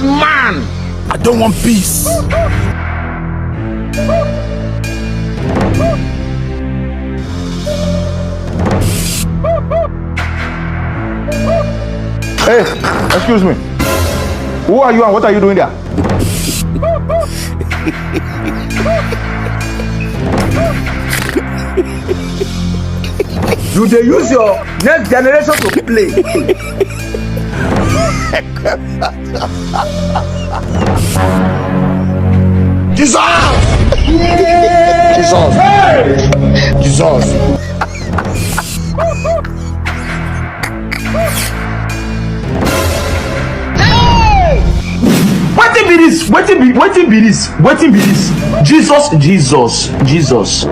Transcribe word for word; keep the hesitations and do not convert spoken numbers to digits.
Man. I don't want peace. Hey, excuse me. Who are you and what are you doing there? You dey use your next generation to play. Jesus! Jesus! Jesus! Wetin be this? Wetin be wetin be this? Wetin be this? Jesus, Jesus, Jesus.